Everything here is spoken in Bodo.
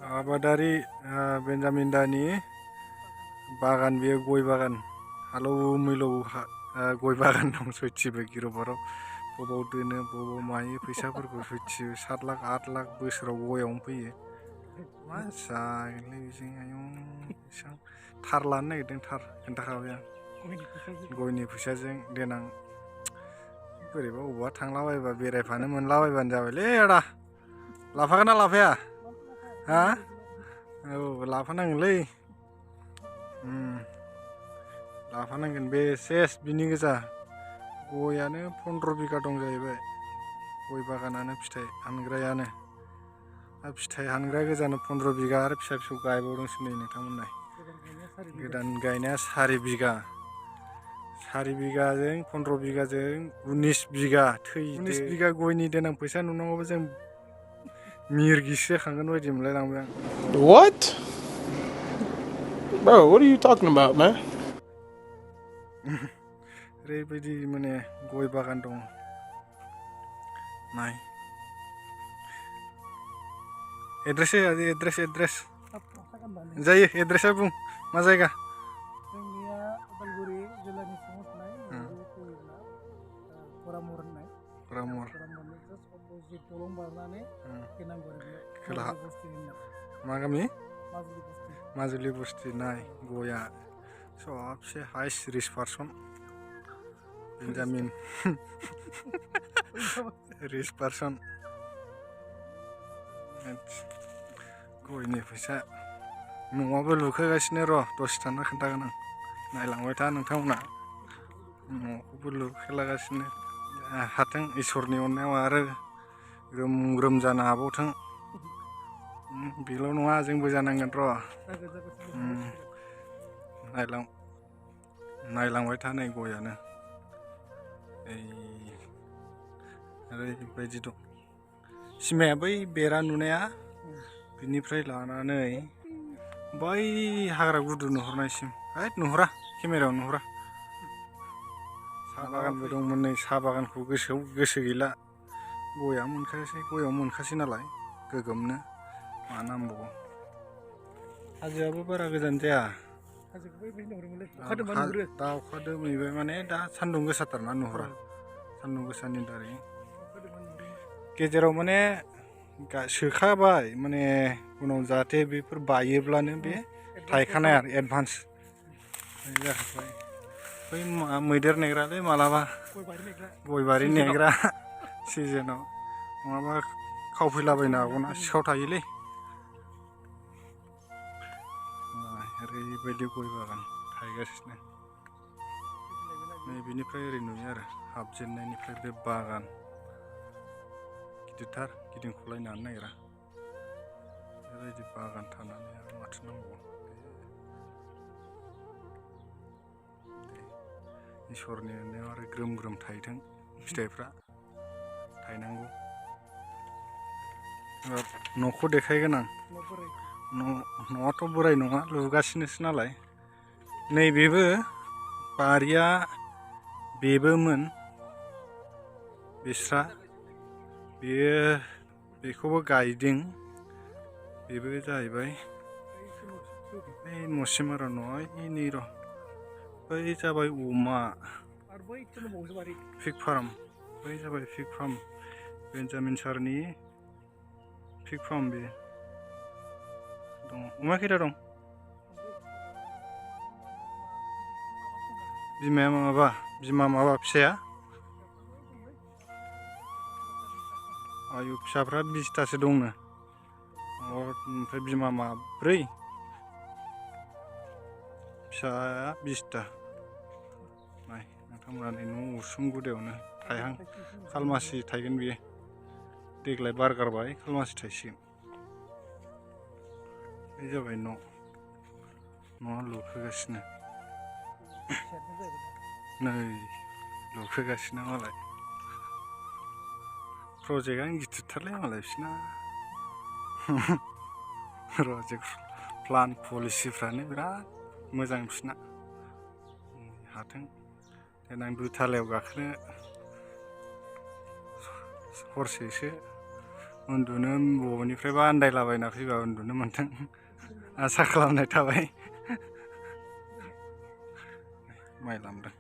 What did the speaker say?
आबादारि बेन्जामिन दानि बागान बेयो गय बागान हालौ मैलौ गय बागान दं सयथिबो गिरबाराव बबाव दोनो बबाव मायो फैसाफोरखौ सयथिबो 7 लाख 8 लाख बोसोराव गयावनो फैयो मा जागोनलै बेजों आयौ एसां थार लानो नागिरदों थार खोन्थाखाबाय आं गयनि फैसाजों देनां बोरैबा अबावबा थांलाबायबा बेरायफानो मोनलाबायबानो जाबायलै आदा लाफागोन ना लाफाया हा औ लाफानांगोनलै लाफानांगोन बे सेस बिनि गोजा गयानो 15 बिगा दं जाहैबाय गय बागानानो फिथाइ हानग्रायानो फिथाइ हानग्रा गोजानो 15 बिगा आरो फिसा फिसौ गायबावदोंसो नै नोंथांमोननाय गोदान गायनाया 4 बिगा 4 बिगाजों 15 बिगाजों 19 बिगा थैदो 19 बिगा गयनि देनां फैसा नुनांगौबा जों मिरगिसो जाखांगोन बायदि मोनलायलांबाय आं What? Bro, what are you talking about, man? ओरैबायदि माने गय बागान दं नाय एड्रेस हो एड्रेस जायो एड्रेसा बुं मा जायगा जोंनिया उदालगुरि जिल्लानि सिङाव थानाय फैयोब्ला गरामर होननाय गरामरनि जास्ट अपोजिट दलं बारनानै फैनांगौ आरो बेयाव खोलाहा बस्तिनि नाम मा गामि माजुलि बस्ति माजुलि बस्ति नाय गया सबसे highest rich person Benjamin rich person गयनि फैसा न'आबो लुखोगासिनो र' दसे थाना खोन्थागोन आं नायलांबाय था नोंथांमोना न'खौबो लुखोलागासिनो हाथों इसोरनि अननायाव आरो ग्रोम ग्रोम जानो हाबावथों बेल' नङा जोंबो जानांगोन र' नायलांबाय था नै गयानो ओरैबायदि दं सिमाया बै बेरा नुनाया बिनिफ्राय लानानै बै हाग्रा गुदु नुहुरनायसिम हैद नुहुरा केमेरायाव नुहुरा साहा बागानबो दंमोन नै साहा बागानखौ गोसो गैला गया मोनखासै नालाय गोगोमनो मा नांबावगौ हाजोआबो बारा गोजान जाया दा अखा दोमैबाय माने दा सान्दुं गोसाथारना नुहुरा सान्दुं गोसानि दारै गेजेराव माने सोखाबाय माने उनाव जाहाथे बेफोर बायोब्लानो बे थायखानाय आरो एडभान्स जाखाबाय बै मैदेर नेग्रालै मालाबा गयबारि नेग्रा सिजोनाव नङाबा खावफैलाबायनो हागौना सिखाव थायोलै ओरैबायदि गय बागान थायगासिनो नै बिनिफ्राय ओरै नुयो आरो हाबजेननायनिफ्राय बे बागान गिदिरथार गिदिंख'लायनो हानो नागिरा बेबायदि बागान थानानै आरो माथो नांगौ इसोरनि अननायाव आरो ग्रोम ग्रोम थायथों फिथाइफ्रा थायनांगौ न'खौ देखायगोन आं न'आथ' बोराय नङा लुगासिनोसो नालाय नैबेबो बारिया बेबोमोन बिस्रा बेखौबो गायदों बेबो जाहैबाय बै न'सिम आरो नै र' बै जाबाय अमा पिग फार्म बै जाबाय पिग फार्म बेन्जामिन सारनि पिग फार्म बे दङ अमा खैथा दं बिमा माबा फिसाया आयु फिसाफ्रा 20थासो दंनो ओमफ्राय बिमा माब्रै फिसाया 20था नाय नोंथांमोना नै न' उसुं गुदियावनो थायहां खालमासि थायगोन बियो देग्लाय बार गारबाय खालमासि थायसिगोन बे जाबाय न'आ लुखोगासिनो नै लुखोगासिनो मालाय प्रजेक्टआनो गिदिरथारलै मालाय बिसिना प्रजेक्ट प्लान पलिसिफ्रानो बिराद मोजां बिसिना हाथों देनां दुइथालायाव गाखोनो हरसेसो उन्दुनो बबेनिफ्रायबा आन्दायलाबायना फैबा उन्दुनो मोनथों आसा खालामनाय थाबाय माइ लामदों।